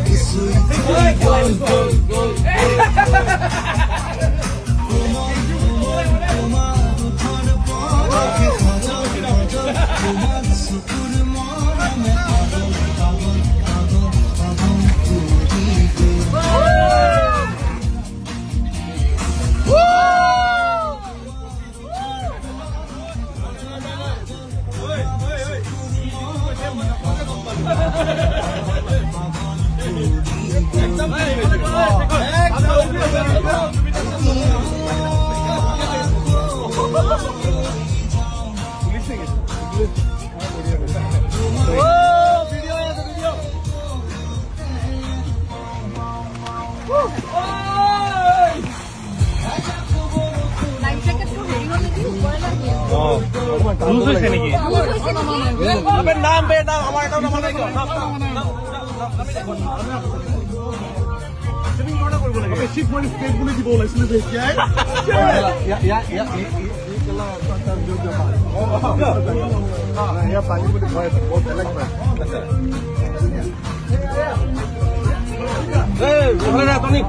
কিছুই থৈ গ'ল। কোমল কোমল তোমাৰ ওঁঠৰ পৰশে সজল সজল, তোমাৰ চকুৰ মৰমে পাগল পাগল পাগল পাগল কৰি গ'ল। লাইফ জেকেটটো হেৰি হ'ল নেকি, ওপৰলৈ আহি আছে। লুজ হৈছে নেকি? লুজ হৈছে নেকি? নাম বে নাম, আমাৰ এটাও নাম নাই। বুলি দিব ওলাইছিলে যে এতিয়াই ইয়াৰ পানী বুলি কয়, বৰ বেলেগ পানী।